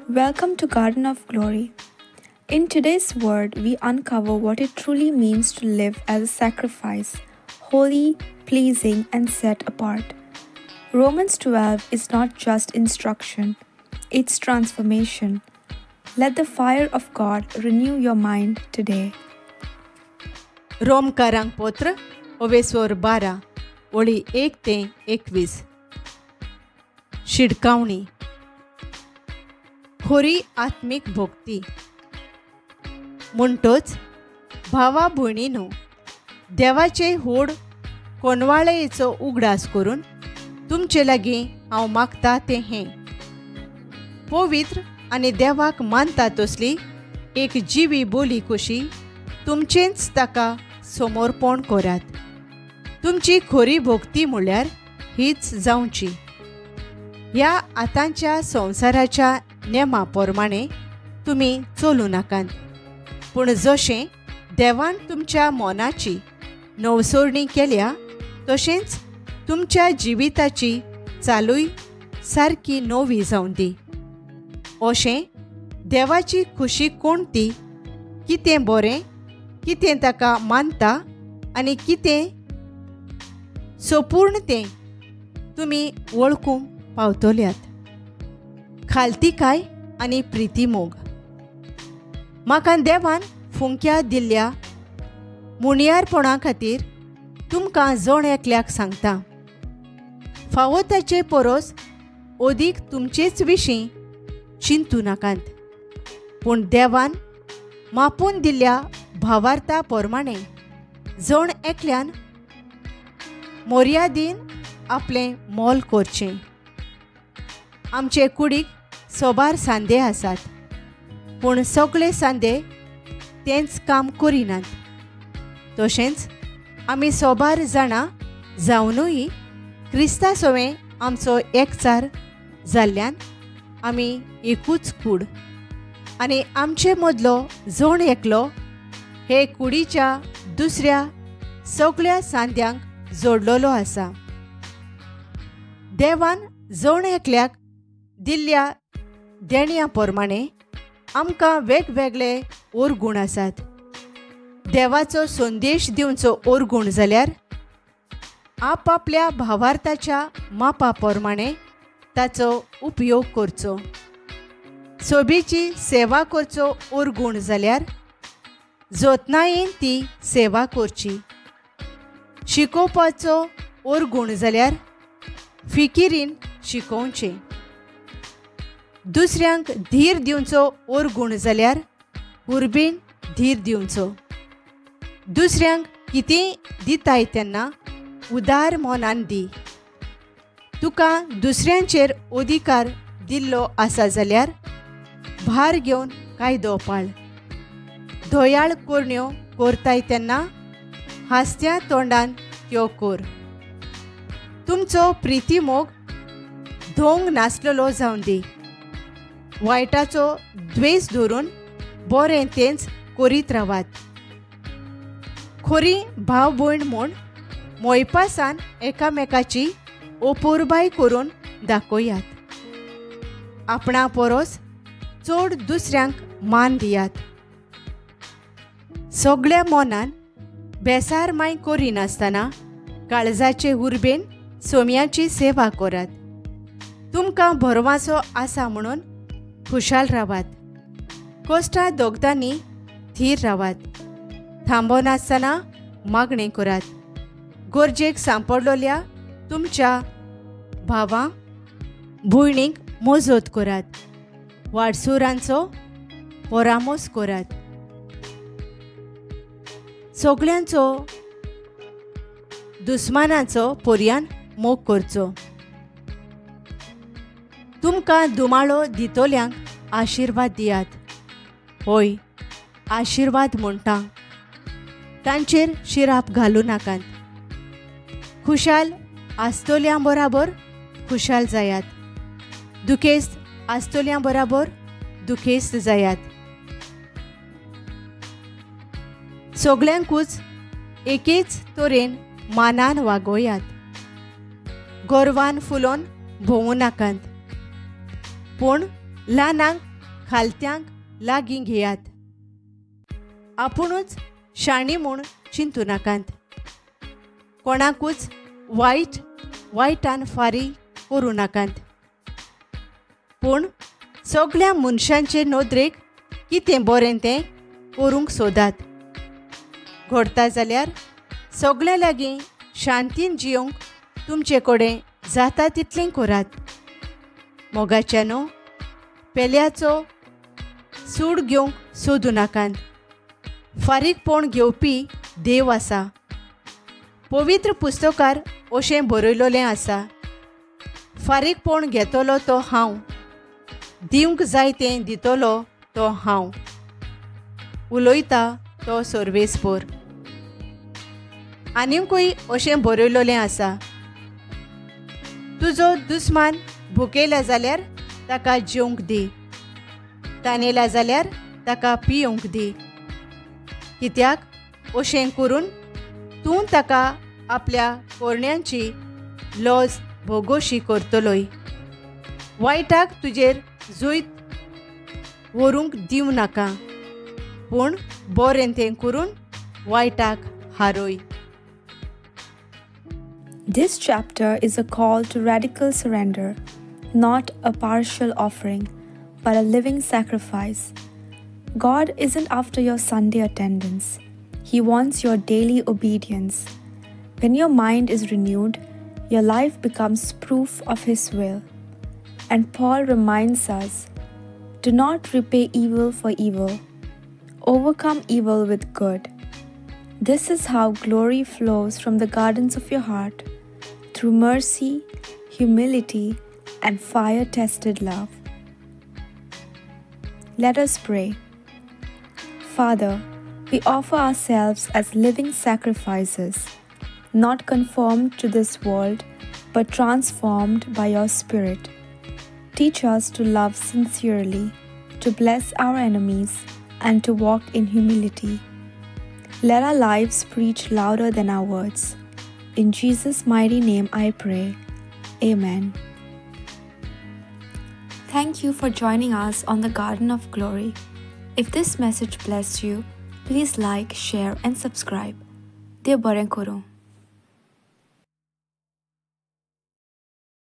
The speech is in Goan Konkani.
Welcome to Garden of Glory. In today's word, we uncover what it truly means to live as a sacrifice, holy, pleasing, and set apart. Romans 12 is not just instruction, it's transformation. Let the fire of God renew your mind today. रोमकारांक पत्र ओवेसोर 12 ओळी 1 ते 21. शिडकावणी. खोरी आत्मीक भोक्ती. म्हणटोच भावा भयणीनो, देवाचे होड कोनवाळेचो उगडास करून तुमचे लागीं हांव मागता तें हें, पवित्र आनी देवाक मानता तसली एक जिवी बोली कशी तुमचेंच ताका समर्पण करात. तुमची खोरी भोक्ती म्हळ्यार हीच जावची. ह्या आतांच्या संवसाराच्या नेमा प्रमाणे तुमी चलूं नाकात, पूण जशें देवान तुमच्या मनाची नवसरणी केल्या तशेंच तुमच्या जिविताची चालूय सारकी नवी जावं दी. अशें देवाची खुशी कोण ती, कितें बरें, कितें ताका मानता आनी कितें सोपूर्ण तें तुमी वळखूंक पावतल्यात. खालतीकाय आनी प्रितीमोग. म्हाका देवान फुंक्या दिल्ल्या मुणयारपणा खातीर तुमकां जण एकल्याक सांगता, फावो ताचे परस अदीक तुमचेच विशीं चिंतू नाकात, पूण देवान मापून दिल्ल्या भावार्था प्रमाणे जण एकल्यान मर्यादीन आपलें मोल करचें. आमचे कुडीक सोबार सांदे आसात, पूण सगळे सांदे तेंच काम करिनात. तशेंच आमी सोबार जाणां जावनूय क्रिस्ता सवें आमचो एकचार जाल्ल्यान आमी एकूच कूड आनी आमचे मदलो जण एकलो हे कुडीच्या दुसऱ्या सगळ्या सांद्यांक जोडलेलो आसा. देवान जण एकल्याक दिल्ल्या देण्या प्रमाणे आमकां वेगवेगळे ओरगूण आसात. देवाचो संदेश दिवचो ओरगूण जाल्यार आपापल्या भावार्थाच्या मापा प्रमाणे ताचो उपयोग करचो. सोबीची सेवा करचो ओरगूण जाल्यार जतनायेन ती सेवा करची. शिकोवपाचो ओरगूण जाल्यार फिकिरीन शिकोवचें. दुसऱ्यांक धीर दिवचो ओरगूण जाल्यार उर्बेन धीर दिवचो. दुसऱ्यांक कितेंय दिताय तेन्ना उदार मनान दी. तुका दुसऱ्यांचेर अधिकार दिल्लो आसा जाल्यार भार घेवन कायदो पाळ. धोयाळ करण्यो करताय तेन्ना हांसत्या तोंडान त्यो कर. तुमचो प्रितीमोग धोंग नासलेलो जावं दी. वायटाचो द्वेस धरून बरें तेंच करीत रावात. खोरी भाव भयण म्हूण मोयपासान एकामेकाची अपुरबाय करून दाखयात. आपणा परस चड दुसऱ्यांक मान दियात. सगळ्या मनान बेसार माय करिनासतना काळजाचे उर्बेन सोम्याची सेवा करात. तुमकां भरवासो आसा म्हणून खुशाल रावात. कश्टां दोगदांनी थीर रावात. थांबनासतना मागणें करात. गरजेक सांपडलेल्या तुमच्या भावां भयणींक मजत करात. वाडसुरांचो परामोस करात. सगळ्यांचो दुस्मानाचो पर्यान मोग करचो. तुमकां दुमाळो दितल्यांक आशिर्वाद दियात. होय, आशिर्वाद म्हणटा, तांचेर शिराप घालूं नाकात. खुशाल आसतल्यां बराबर खुशाल जायात, दुखेस्त आसतल्यां बराबर दुखेस्त जायात. सगळ्यांकूच एकेच तरेन मानान वागोयात. गोरवान फुलोवन भोंवूं नाकात, पूण ल्हानांक खालत्यांक लागीं घेयात. आपुणूच शाणी म्हूण चिंतू नाकात. कोणाकूच वायट वायटान फारी करूं नाकात, पूण सगळ्या मनशांचे नदरेक कितें बरें तें करूंक सोदात. घडता जाल्यार सगळ्यां लागीं शांतीन जियोंक तुमचे कडेन जाता तितलें करात. मोगाच्यानो, पेल्याचो सूड घेवंक सोदूं नाकात. फारीकपण घेवपी देव आसा. पवित्र पुस्तकार अशें बरयलोलें आसा, फारीकपण घेतलो तो हांव, दिवंक जाय तें दितलो तो हांव, उलयता तो सर्वेस्पोर. आनीकूय अशें बरयलोलें आसा, तुजो दुस्मान भुकेला जाल्यार ताका जेवंक दी, तानेला जाल्यार ताका पियोंक दी. कित्याक अशें करून तूं ताका आपल्या कोरण्यांची लॉज भोगोशी करतलोय. वायटाक तुजेर जैत व्हरूंक दिवं नाका, पूण बरें तें करून वायटाक हारोय. This chapter is a call to radical surrender, not a partial offering, but a living sacrifice. God isn't after your Sunday attendance. He wants your daily obedience. When your mind is renewed, your life becomes proof of His will. And Paul reminds us, do not repay evil for evil. Overcome evil with good. This is how glory flows from the gardens of your heart, through mercy, humility, and fire-tested love. Let us pray. Father, we offer ourselves as living sacrifices, not conformed to this world, but transformed by your Spirit. Teach us to love sincerely, to bless our enemies, and to walk in humility. Let our lives preach louder than our words. In Jesus' mighty name I pray. Amen. Thank you for joining us on the Garden of Glory. If this message blessed you, please like, share, and subscribe. Dev bareng karo.